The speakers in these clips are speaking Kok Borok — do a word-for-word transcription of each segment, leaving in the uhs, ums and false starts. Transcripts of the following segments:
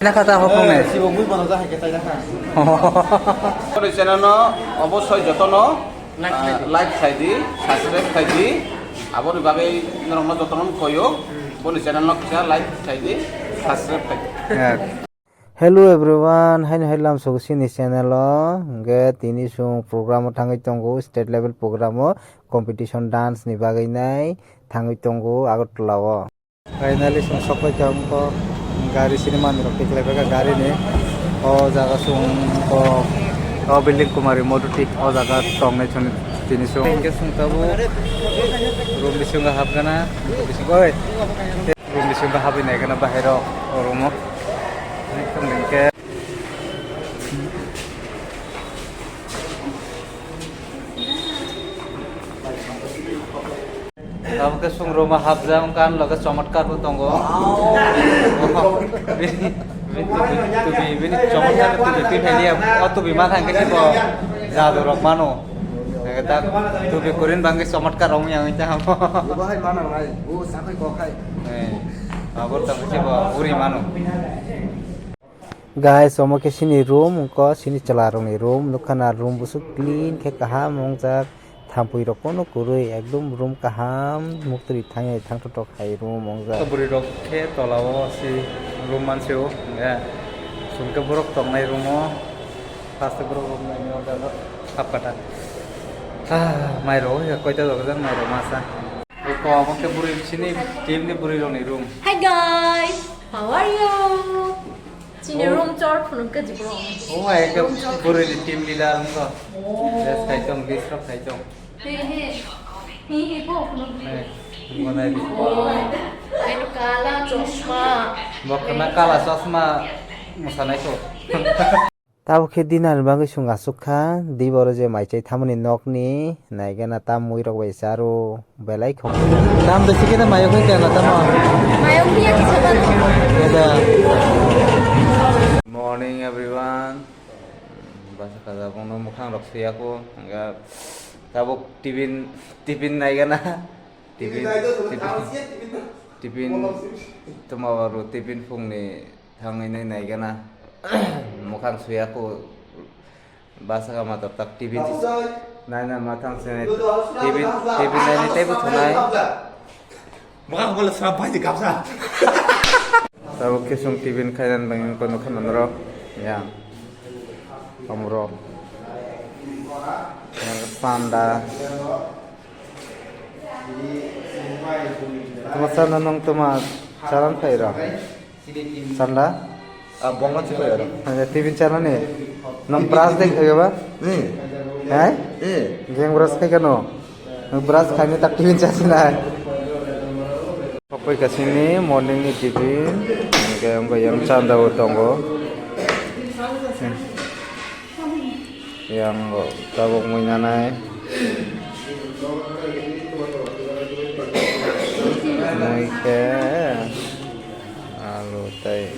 Naka ta hokong ne. Sibo mui bono ja hai ke tai naka. Boni channel no obosoi jotono, ah, like khai di, subscribe khai di. Aboni bagwi norokno jotono koyo. Boni channel no kisa like khai di, subscribe khai di. Hello everyone, haino hai lamsogo chini channel o. Hwnkhe tini chwng program o thangwi tongo, state level program o competition dance ni bagwi nai thangwi tongo Agartala o. Finally, chwng sokpai kha wngkha, gari sini manwi rok tikhlai phaikha gari ni. O jaga chwng o, o building Kumari Moduti o jaga tongnai chwng tini chwng. Hwnkhe chwng tabuk room bisingo hapgana, bisingo, oi, room bisingo habwi naigana bahai rok o room o. Hwnkhe Abo khe chwng room o hapjak, wngkha ani loge chomotkar bo tongo. Bini, bini tubi, tubi, bini chomotkar tubi twi phailiya, o tubi ma thang khe bo jadu rok mano. Eke ta tubi kwrwini bagwi chomotkar rok wngya wngwi tamo. Bo hai manang nai, bo sakhai kok hai. Eh, abo tong khe bo uri mano. Guys, omo khe chini room, wngkha chini chwla rokni room, nukha na room busu clean khe kaham wngjak, thampui rok phano kwrwi, ekdom room kaham, muktwi thangwi thangthotok hai room wngjak. Bwrwi rok khe tola o si room manse o, hwnkhe chwng khe borok tongnai room o, first borok room naini order o hap kata. Ah, mai rok koita rok jang mai rok masa. Ko omo khe bwrwi chini team ni bwrwi rokni room. Hi guys, how are you? Chini room chor phunuk khe jibro. Oh, ekdom bwrwi ni team leader wngkha. Dress khai tong, list rok khai tong. He he. He he bo phunuk. Hey, mo nai di. Eno kala chosma. Bo khna kala chosma mwsanai ko. Tabuk khe dinner ni bagwi chwng aswk kha, diboro je mai chai thamani nokni, naigana ta mui rok bai charo, belai khok. Tam de sikhe na mayok khai kana tamo? Mayok biya kisa ba. Eda. Morning everyone. Basa kaja bongno mukhang rok suyako, hwnga tabuk tiffin, tiffin naigana. Tiffin, tiffin, tiffin, tuma oro tiffin phungni thangwi nai naigana. Mukhang suya kho basa kama tor tak tiffin si nai na ma thang se tiffin, tiffin nai ni tei bwthwnai. Mukhang bole sra bai di kapsa. Tabuk khe chwng tiffin khainan bangwi kono khana norok ya. Omorok. Panda. Tuma sana nung tuma charan phaira. Sanda? Ah, bongno si phaira. Ada tiffin chana ni. Nung brush dek khaga ba? Ni. Hai? Eh. Jeng brush khai kano. Nung brush khai ni tak tiffin chasi nai. Kokoi kasini morning ni tiffin. Hingke yang chanda o tongo. Yang tabuk mui nanai. Mui khe alu tei.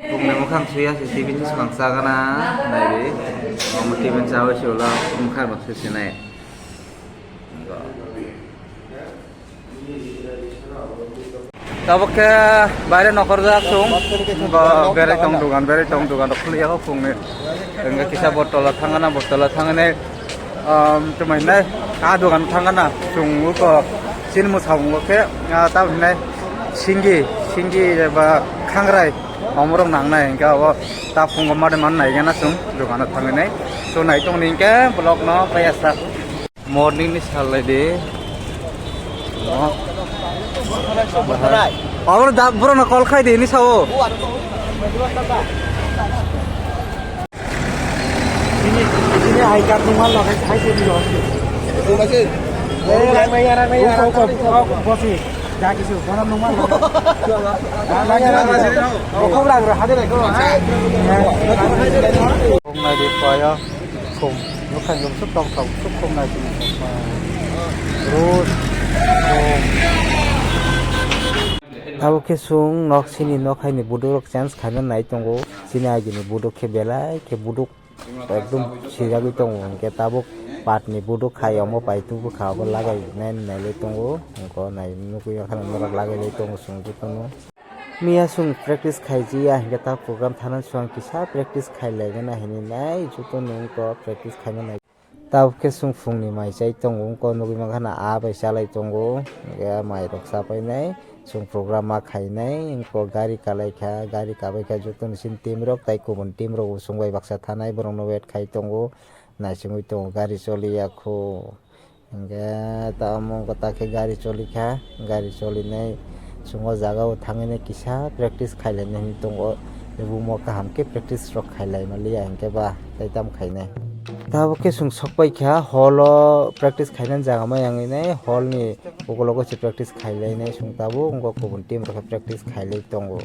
Bumni mukhang suya se tiffin swkang chagana nai di. Omo tiffin chawi se ulo mukhang rok se sinai. Tabuk khe baire nokorjak chwng, bo berai tong dugan, berai tong dugan rok khulya kho phungni. Hwnkhe kisa bo tola thangana, bo tola thangani, um, twmai hinai, ah, dugan thangana chwng uko chini mwsabungo khe, ah, tamo hinai singi, singi eba khangrai, omorok nangnai hwnkhe abo ta phungo made man naigena chwng dugano thangwi nai. So nai tongni hwnkhe vlogno paiya sa. Morning ni sal lai di. Abo da, bro na call khai di ni sao. Sini, sini hai card nungma lo, hai, hai sini lo. Sini sih. Eh, rai maya, rai maya. Uko, uko, uko, bosi. Ja kisu, bono nungma lo. Khobra bro, hade rai ko. Khum nai di paya, khum. Nukhang jom suk tong tong, suk khum nai di. Rus. Abo khe chwng nok sini nok hai ni buduk rok change khaina nai tongo. Chini agi ni buduk khe belai khe buduk ekdom sijagwi tongo, hwnkhe tabuk patni buduk khai omo pai tubukha, obo lagai nai nailai tongo, hwnkhe nai nukwi norok lagai lai tongo chwng jotono. Miya chwng practice khaiji ya, hinkhe ta program thana chwng kisa practice khailai gana hinwi nai, joto nwng to practice khaina nai. Tabuk khe chwng phungni mai chai tongo, wngkha nugwi mankha na aa bai chalai tongo, hinkhe mairok chapainai, chwng program ma khainai, wngkha gari kalaikha, gari kabaikha, joto ni sini team rok tai kubun team rok bo chwng bai baksa thanai, borok no wait khai tongo, naisingwi tongo, gari choliya kho. Hingke tamo wngkha ta khe gari cholikha, gari cholinai chwng o jaga o thangwi nai kisa practice khailainai hinwi tongo. Room o kaham khe practice rok khailai manliya hinkhe ba tei tamo khainai. Tabuk khe chwng sokpai kha hall o practice khainani jaga ma yangwi nai hall ni ukologo se practice khailainai chwng tabuk wngkha kubun team rok khe practice khailai tongo.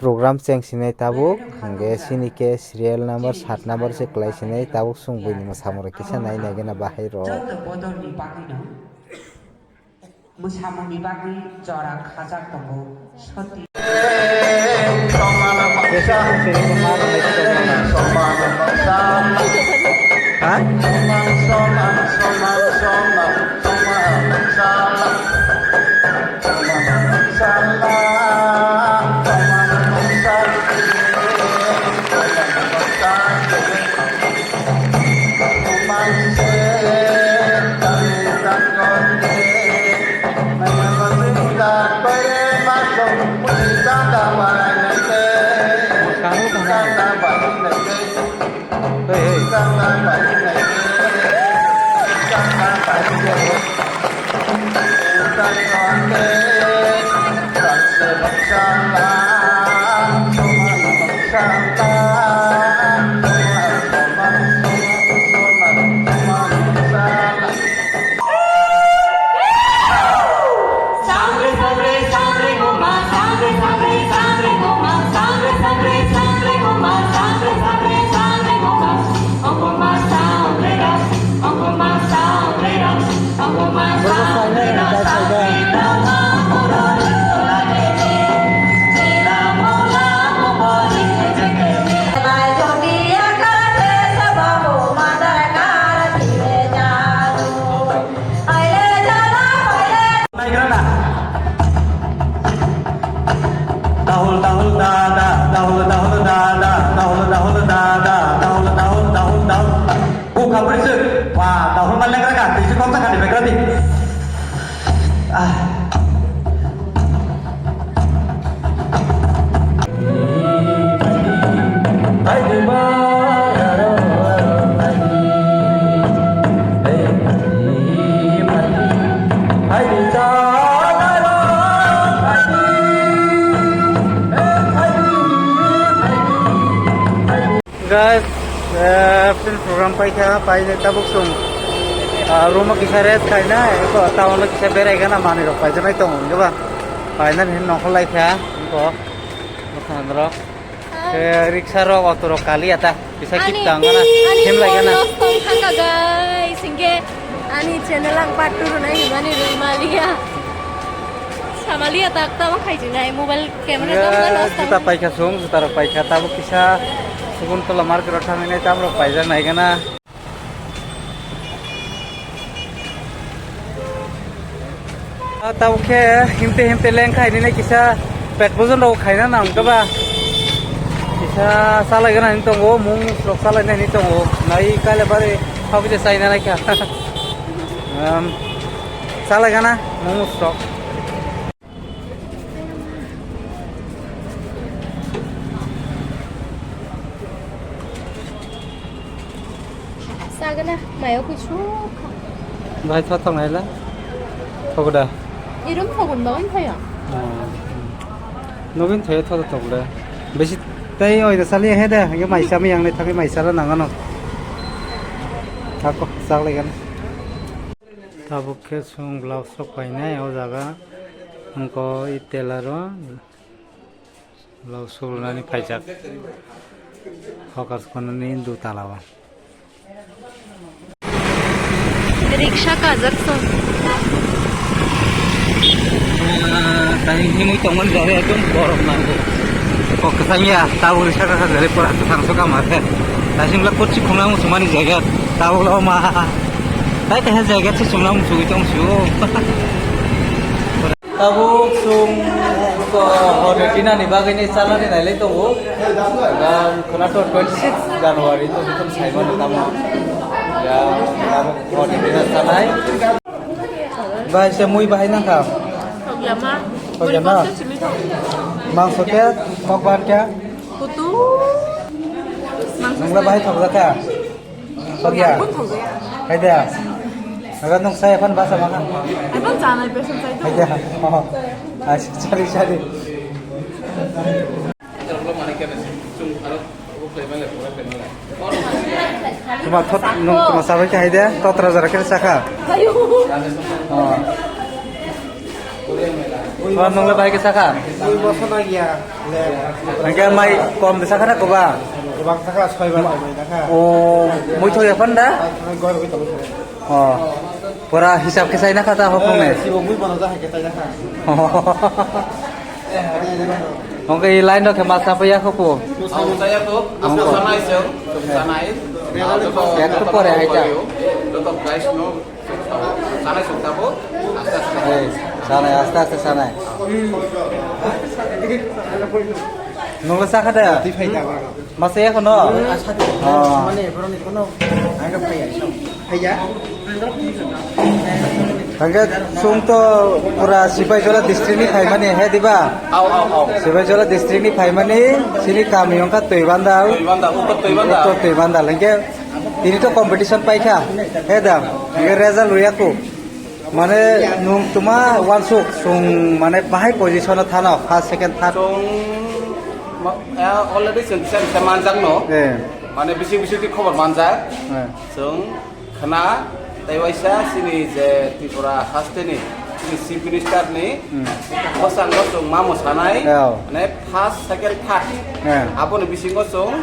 Program cheng sinai tabuk, hingke sini ke serial number, sat number se kwlai sinai tabuk, sung buini mwsamung rok kisa nai nai gana bahai rok. Joto bodolni bagwino mwsamungni bagwi jora khajak tongo, soti. Ha? Dahul, dahul, da, da, dahul, dahul, da, da, dahul, dahul, da, da, dahul, dahul, dahul, dahul. Buka bersih. Wah, dahul malah kena kan? Bersih kau tak ada berarti. Ah. Guys, eh, film program paikha, painai tabuk chwng, ah, room o kisa rest khaina, eko town o kisa berai gana manwi rok paijaknai tongo, hinkhe ba painani hin nongkhor laikha, eko bwkhang rok. Eh, riksha rok, auto rok kaliya ta, kisa ani, kip tang gana, ani him lai gana. Phone loss tong thangkha, guys, hinkhe ani channel ang part two rwnai hinmani rwimaliya. Samaliya tak tamo khaijinai mobile camera. Ya, dam dam juta paikha sung, juta rok paikha, tabuk kisa Saguntola market rok thangwi nai tam rok paijak nai gana. Ah, tabuk khe himte himte leng khainai kisa pet bojon rok khaina nang khe ba. Kisa salai gana hinwi tongo, mung rok salai nai hinwi tongo. Nai kale bare hau kisa chaina nai kha. Em, salai gana mung rok. Sagana, mayo kuchuk. Bai, tho thong naila. Thogoda. Irum thogun ba, oi thoya. Nobin thoya, tho thong le. Besi tai oi da sali he da, ye maisa mi yang le thami maisa la nangano. Thako, sak le gan. Tabuk khe chwng blouse rok painai o jaga, wngkha i tailor o blouse sukrunani phaijak, hokar khwnani dutala o. Riksha kajak song. Tani himui tongmani jaga ekdom borom nango. Kok kwchang ya, tabuk ri saka saka jari pora kwchang so kama khe. Tani himla kotsi khungna muchungmani jaga, tabuk lo ma. Tai kaisa jaga se chumna muchungui tong su. Tabuk chwng, uh, hor dinner ni bagwi ni chalani nailai tongo. Ang khwnato twenty six January to bikhon saimano tamo. Ya, tabuk hor dinner chanai. Bahai se mui bahai nangkha. Thok ya ma. Thok ya ma. Mui kok se simi thok. Mangso khe, kok bar khe. Kutu. Mangso. Nungla bahai thok jakha. Thok ya. Kutu thok ya. Hai da. Aga nung sai phan basa mangha. Ai phan chanai pesan sai to. Hai da. Oh. Ai sari sari. Tuma thot nung tuma sabai khe hai de, totra jora khe sakha. Oh. Tuma nung le bai khe sakha. Dui bosor na giya. Hingke mai kom de sakha na koba? Gobang sakha, soi bar mai sakha. Oh, mui thok ya phan da? Gor wi tong. Oh. Pura hisab khe sai na kha ta hokong ne. Eh, sibo mui bono ja hai khe sai na kha. Hongke i line no khe ma sapai ya khopo. Ang saya tu, ang sana isu, sana is. Ektu pore hai ta. Joto guys no, sana sukta bo, asta asta. Ei, sana asta asta sana. Nungla sakha da? Twi phai da ba. Masa ya kono? Asa de. Oh. Mane boroni kono aino phai ai so. Phai ya. Hangke sung to pura Sipaijala district ni phaimani he diba? Au, au, au. Sipaijala district ni phaimani sini kami wngkha Toibandal. Toibandal, Uttor Toibandal. Uttor Toibandal. Hingke tini to competition paikha. He da. Hingke result ruyakhu. Mane nung tuma wansuk sung mane bahai position o thano first, second, third. Chwng ma-, eh, already chwng kisa kisa manjak no. Eh. Mane bising bising ti khobor manjak. Eh. Chwng khna tei waisa chini je Tripura haste ni chini Chief Minister ni Hmm. bwskango chwng ma mwsanai. Yeah. Mane first, second, third. Eh. Aboni bisingo chwng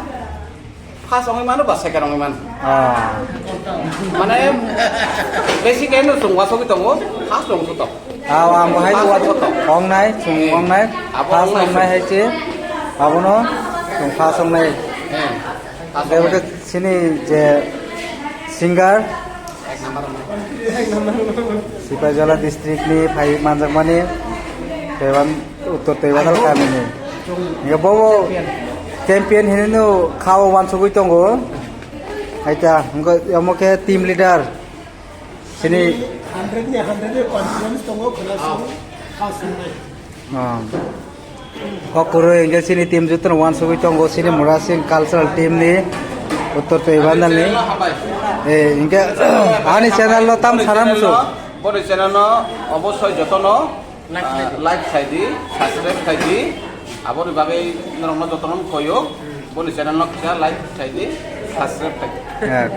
First wngwi mano ba second wngwi mano? Ah. Mane, basic end no chwng wasogwi tongo, first wng sutok. Ah, ang bahai first wng sutok. Wngnai, chwng Eh, wngnai. Abo first wngnai wngnai chwng. Hai se, abono chwng first wngnai. Eh, first Tei wngnai. Bwkhe chini je singer, Sipaijala district ni phai manjakmani Teiban, Uttor Teiban kamini. Hingke bobo champion hinui no kha o wansugui tongo. Aita, hingke omo khe team leader. Sini hundred ni hundred ni confidence tongo, khwna song kha songnai. Ah. Kok kwrwi hingke chini team jotono wansugui tongo, chini Murasing cultural team ni Uttor Twibanal ni. Eh, hingke ani channel no tam sana musu. Boni channel no obosoi jotono, ah, like khai di, subscribe khai di. Aboni bagwi norokno jotono koyo. Boni channel no kisa like khai di, subscribe khai di. Eh.